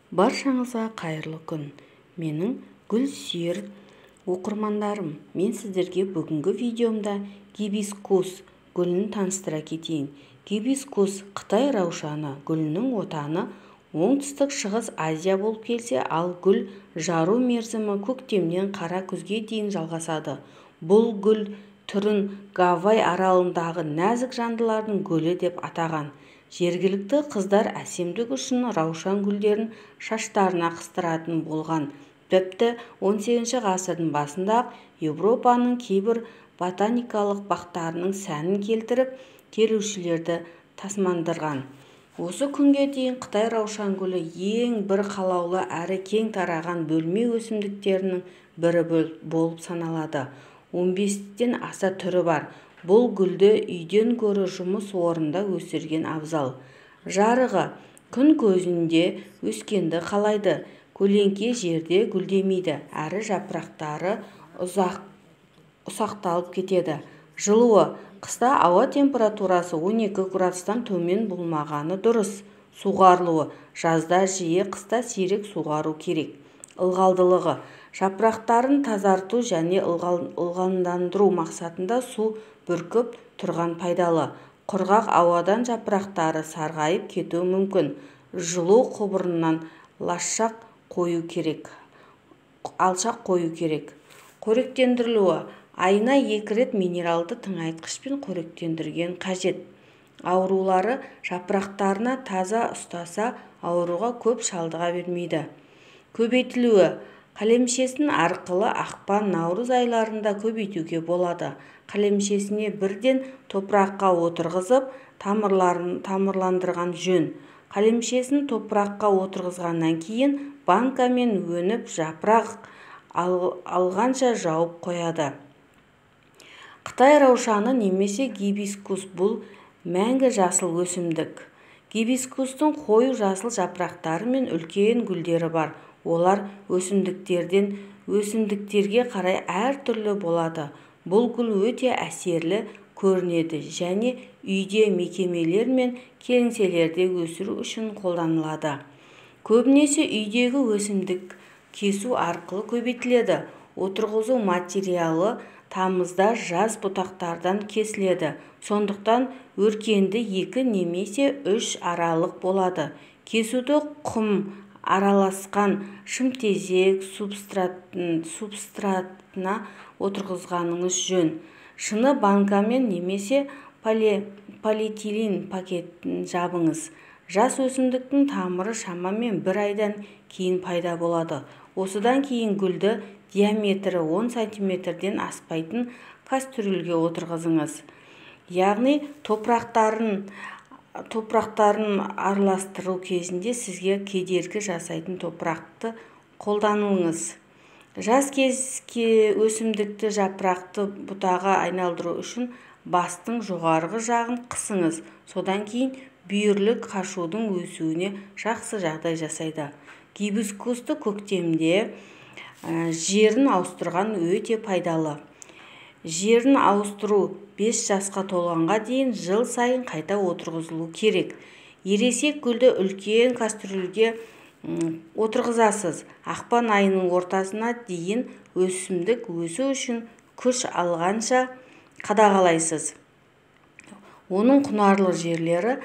Баршаңызға қайырлы күн! Менің гүл сүйер оқырмандарым, мен сіздерге бүгінгі видеомда гибискус гүлін таныстыра кетейін. Гибискус қытай раушаны гүлінің отаны оңтүстік шығыс Азия болып келсе, ал гүл жару мерзімі көктемнен қара күзге дейін жалғасады. Бұл гүл түрін Гавай аралындағы нәзік жандылардың гүлі деп атаған. Жергілікті қыздар әсемдік үшін раушан гүлдерін шаштарына қыстыратын болған. Тіпті 18 ғасырдың басында-ақ Еуропаның кейбір ботаникалық бақтарының сәнін келтіріп, келушілерді тасмандырған. Осы күнге дейін қытай раушан гүлі ең бір қалаулы әрі кең тараған бөлме өсімдіктерінің бірі болып саналады. 15-тен аса түрі бар. Бұл гүлді үйден гөрі жұмыс орнында өсірген абзал. Жарығы күн көзінде өскенді қалайды. Көлеңке жерде гүлдемейді, әрі жапырақтары ұсақталып кетеді. Жылуы қыста ауа температурасы 12 градустан төмен болмағаны дұрыс. Суғарылуы жазда жиі, қыста сирек суғару керек. Ылғалдылығы жапырақтарын тазарту және ылғалдандыру мақсатында су бүркіп тұрған пайдалы. Құрғақ ауадан жапырақтары сарғайып кетуі мүмкін. Жылу құбырынан алшақ қою керек. Қоректендірілуі айына 2 рет минералды тыңайтқышпен қоректендірген қажет. Аурулары жапырақтарына таза ұстаса, ауруға көп шалдыға бермейді. Көбейтілуі қалемшесін арқылы ақпан, наурыз айларында көбейтуге болады. Қалемшесіне бірден топыраққа отырғызып, тамырландырған жөн. Қалемшесін топыраққа отырғызғаннан кейін банкамен өніп жапырақ алғанша жауып қояды. Қытай раушаны немесе гибискус бұл мәңгі жасыл өсімдік. Гибискустың қою жасыл жапырақтары мен үлкен гүлдері бар. Олар өсімдіктерден өсімдіктерге қарай әртүрлі болады. Бұл гүл өте әсерлі көрінеді және үйде, мекемелер мен кеңселерде өсіру үшін қолданылады. Көбінесе үйдегі өсімдік кесу арқылы көбейтіледі. Отырғызу материалы тамызда жас бұтақтардан кесіледі. Сондықтан өркенді 2 немесе 3 аралық болады. Кесуді құм араласқан шымтезек субстратына отырғызғаныңыз жөн. Шыны банкамен немесе полиэтилен пакетін жабыңыз. Жас өсімдіктің тамыры шамамен 1 айдан кейін пайда болады. Осыдан кейін гүлді диаметрі 10 сантиметрден аспайтын кастрюльге отырғызыңыз. Яғни топырақтарын араластыру кезінде сізге кедергі жасайтын топырақты қолданыңыз. Жас өсімдікті жапырақты бұтаға айналдыру үшін бастың жоғарғы жағын қысыңыз. Содан кейін бүйірлік қашудың өсуіне жақсы жағдай жасайды. Гибискусты көктемде жерін ауыстырған өте пайдалы. Жерін ауыстыру 5 жасқа толғанға дейін жыл сайын қайта отырғызылу керек. Ересек гүлді үлкен кастрюльге отырғызасыз. Ақпан айының ортасына дейін өсімдік өсу үшін күш алғанша қадағалайсыз. Оның құнарлы жерлері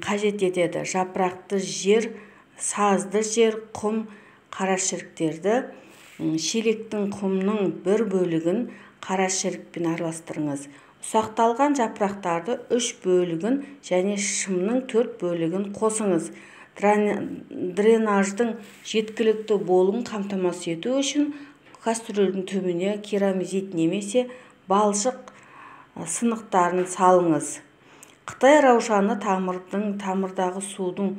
қажет етеді. Жапырақты жер, сазды жер, құм, қарашіріктерді шелектің құмның бір бөлігін қарашірікпен араластырыңыз. Ұсақталған жапырақтарды 3 бөлігін және шымның 4 бөлігін қосыңыз. Дренаждың жеткілікті болуын қамтамасыз ету үшін кастрюльдің түбіне керамзит немесе балшық сынықтарын салыңыз. Қытай раушаны тамырдағы судың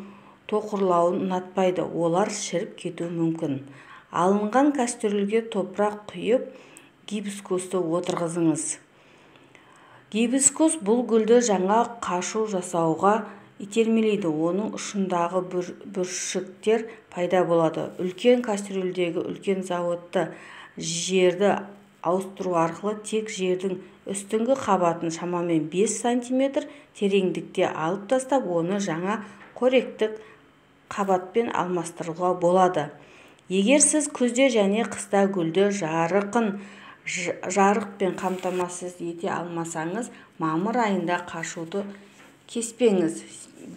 тоқырлауын ұнатпайды, олар шіріп кетуі мүмкін. Алынған кастрюльге топырақ құйып, гибискусты отырғызыңыз. Гибискус бұл гүлді жаңа қашу жасауға итермелейді, оның ұшындағы бүршіктер пайда болады. Үлкен кастрюльдегі үлкен зауытты жерді ауыстыру арқылы тек жердің үстіңгі қабатын шамамен 5 сантиметр тереңдікте алып тастап, оны жаңа қоректік қабатпен алмастыруға болады. Егер сіз күзде және қыста гүлді жарқын жарықпен қамтамасыз ете алмасаңыз, мамыр айында қашуды кеспеңіз.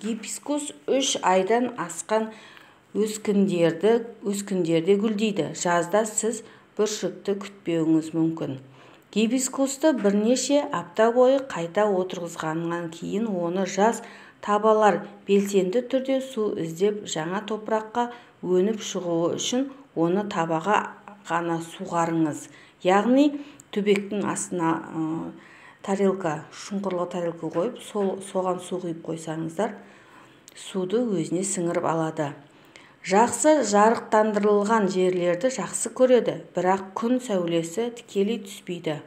Гибискус 3 айдан асқан өскіндерде гүлдейді. Жазда сіз бүршікті күтпеуіңіз мүмкін. Гибискусты бірнеше апта бойы қайта отырғызғаннан кейін оны жас табалар белсенді түрде су іздеп жаңа топыраққа өніп шығуы үшін оны табаға ғана суғарыңыз. Яғни түбектің астына тарелка, шұңқырлы тарелка қойып, соған су құйып қойсаңыздар, суды өзіне сіңіріп алады. Жақсы жарықтандырылған жерлерді жақсы көреді, бірақ күн сәулесі тікелей түспейді.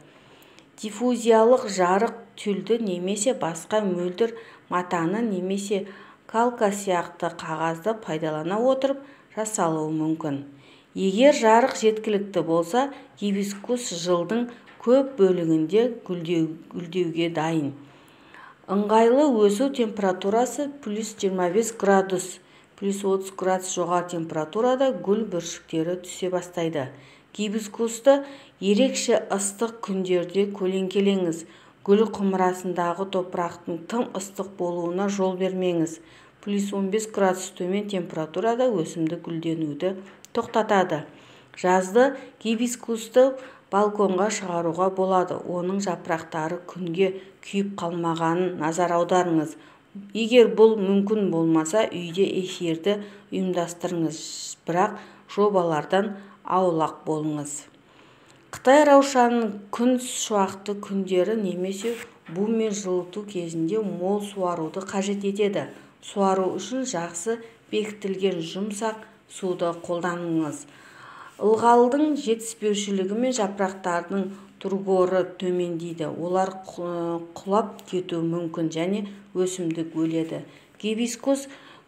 Диффузиялық жарық тюльді немесе басқа мөлдір матаны немесе калка сияқты қағазды пайдалана отырып жасалуы мүмкін. Егер жарық жеткілікті болса, гибискус жылдың көп бөлігінде гүлдеуге дайын. Ыңғайлы өсу температурасы плюс 25 градус, плюс 30 градус жоғары температурада гүл бүршіктері түсе бастайды. Гибискусты ерекше ыстық күндерде көлеңкелеңіз. Гүл құмырасындағы топырақтың тым ыстық болуына жол бермеңіз. Плюс 15 градус төмен температурада өсімдік гүлденуді тоқтатады. Жазды гибискусты балконға шығаруға болады. Оның жапырақтары күнге күйіп қалмағанын назар аударыңыз. Егер бұл мүмкін болмаса, үйде эфирді ұйымдастырыңыз, бірақ жобалардан аулақ болыңыз. Қытай раушанын күн шуақты күндері немесе бумен жылыту кезінде мол суаруды қажет етеді. Суару үшін жақсы бекітілген жұмсақ суды қолданыңыз. Ылғалдың жетіспеушілігімен жапырақтардың тургоры төмендейді, олар құлап кетуі мүмкін және өсімдік өледі. Гибискус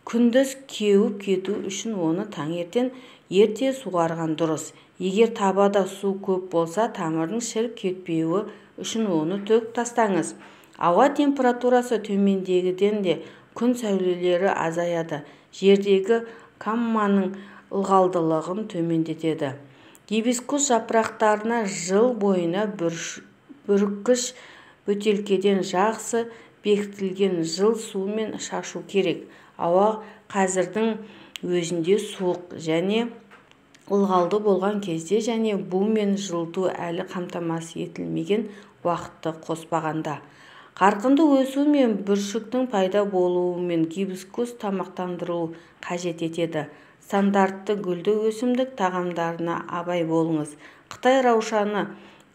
күндіз кеуіп кету үшін оны таңертең ерте суарған дұрыс. Егер табада су көп болса, тамырдың шіріп кетпеуі үшін оны төгіп тастаңыз. Ауа температурасы төмендегіден де күн сәулелері азаяды. Жердегі камманың ылғалдылығын төмендетеді. Гибискус жапырақтарына жыл бойына бүріккіш бөтелкеден жақсы бекітілген жыл сумен шашу керек. Ауа қазірдің өзінде суық және ылғалды болған кезде және бумен жылыту әлі қамтамасыз етілмеген уақытты қоспағанда. Қарқынды өсу мен бүршіктің пайда болуымен гибискус тамақтандыру қажет етеді. Стандартты гүлді өсімдік тағамдарына абай болыңыз. Қытай раушаны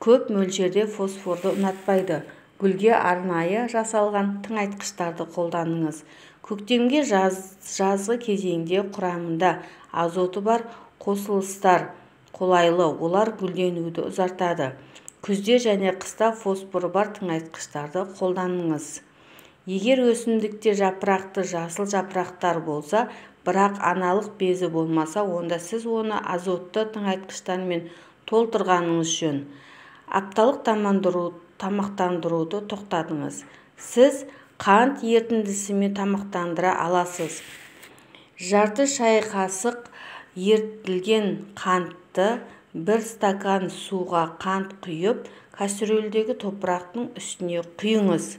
көп мөлшерде фосфорды ұнатпайды. Гүлге арнайы жасалған тыңайтқыштарды қолданыңыз. Көктемге жазғы кезеңде құрамында азоты бар қосылыстар қолайлы, олар гүлденуді ұзартады. Күзде және қыста фосфоры бар тыңайтқыштарды қолданыңыз. Егер өсімдікте жапырақты жасыл жапырақтар болса, бірақ аналық безі болмаса, онда сіз оны азотты тыңайтқыштармен толтырғаныңыз жөн. Апталық тамақтандыруды тоқтатыңыз. Сіз қант ерітіндісімен тамақтандыра аласыз. Жарты шай қасық ерітілген қантты бір стакан суға қант құйып, кастрюльдегі топырақтың үстіне құйыңыз.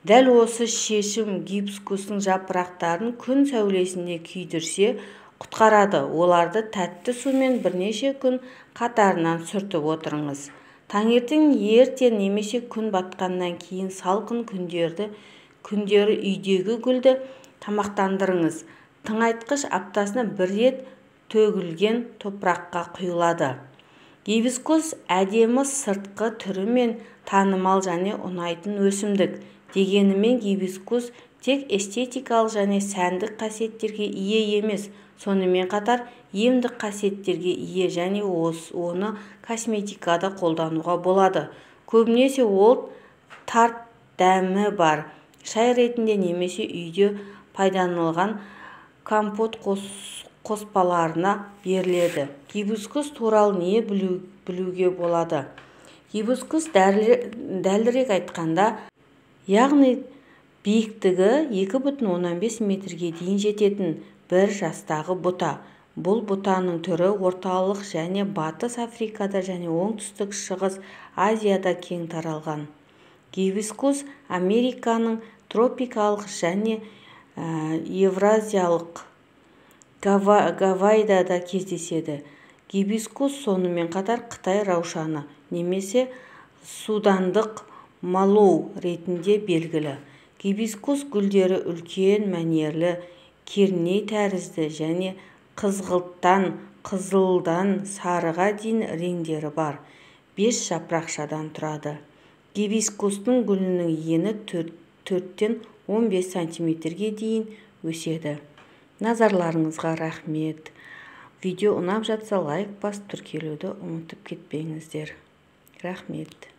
Дәл осы шешім гибискустың жапырақтарын күн сәулесінде күйдірсе құтқарады. Оларды тәтті сумен бірнеше күн қатарынан сүртіп отырыңыз. Таңертең ерте немесе күн батқаннан кейін салқын күндері үйдегі гүлді тамақтандырыңыз. Тыңайтқыш аптасына бір рет төгілген топыраққа құйылады. Гибискус әдемі сыртқы түрімен танымал және ұнайтын өсімдік. Дегенімен гибискус тек эстетикалық және сәндік қасиеттерге ие емес, сонымен қатар емдік қасиеттерге ие және оны косметикада қолдануға болады. Көбінесе ол тарт дәмі бар шай ретінде немесе үйде пайдаланылған компот қоспаларына беріледі. Гибискус туралы не білуге болады? Гибискус дәлірек айтқанда, яғни биіктігі 2,5 метрге дейін жететін бір жастағы бұта. Бұл бұтаның түрі Орталық және Батыс Африкада және Оңтүстік Шығыс Азияда кең таралған. Гибискус Американың тропикалық және евразиялық Гавайда да кездеседі. Гибискус сонымен қатар қытай раушаны немесе судандық малоу ретінде белгілі. Гибискус гүлдері үлкен мәнерлі керней тәрізді және қызғылттан, қызылдан сарыға дейін реңдері бар 5 жапырақшадан тұрады. Гибискустың гүлінің ені 4-тен 15 сантиметрге дейін өседі. Назарларыңызға рахмет. Видео ұнап жатса, лайк басып, тіркелуді ұмытып кетпеңіздер. Рахмет.